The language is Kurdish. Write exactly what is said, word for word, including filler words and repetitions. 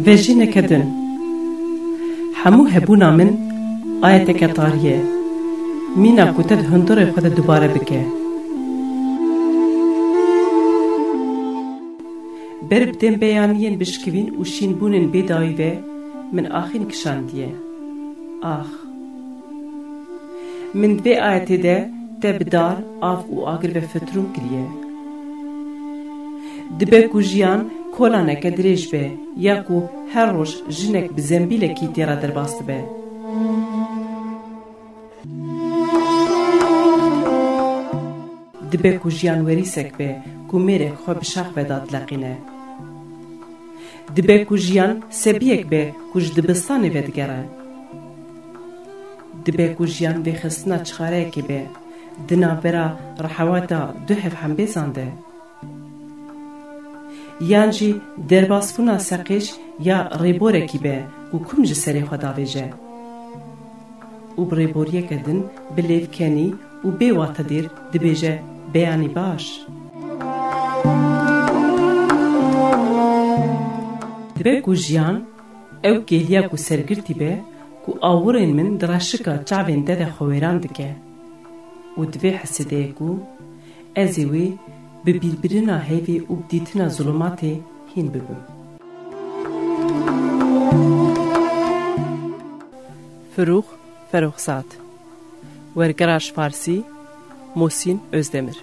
Vejîneke din. Hemû hebûna min ayeteke tarî ye. Mîna ku te di hundirê xwe de dubare bike. Ber bi dem beyaniyên bişkivîn û şînbûnên bêdawî ve min axîn kişandiye. Ax. Min di vê ayetê de te bi dar, av û agir ve fitirûn kiriye. Dibe ku jiyan kolaneke dirêj be, ya ku her roj jinek bi zembîlekî tê re derbas dibe. Dibe ku jiyan werîsek be ku mêrek xwe bi şax ve dadileqîne. Dibe ku jiyan sebiyek be ku ji dibistanê vedigere. Dibe ku jiyan vêxistina çixareyekê be di navbera rehewata du hevhembêzan de. Yan jî derbasbûna seqêj ya rêborekî be ku kum ji serê xwe davêje. Û bi rêboriyeke din bi lêvkenî û bê watedîr dibêje beyanî baş. Dibe ku jiyan ew kêliya ku sergirtî be ku awirên min di reşika çavên te de xwe wêran dike û di vê hisê de ye ku ez ê wê bi bîrbirina heyvê û bi dîtina zulumatê hîn bibim. Firûx Ferûxzad. Wergera ji Farsî, Musîn Özdemir.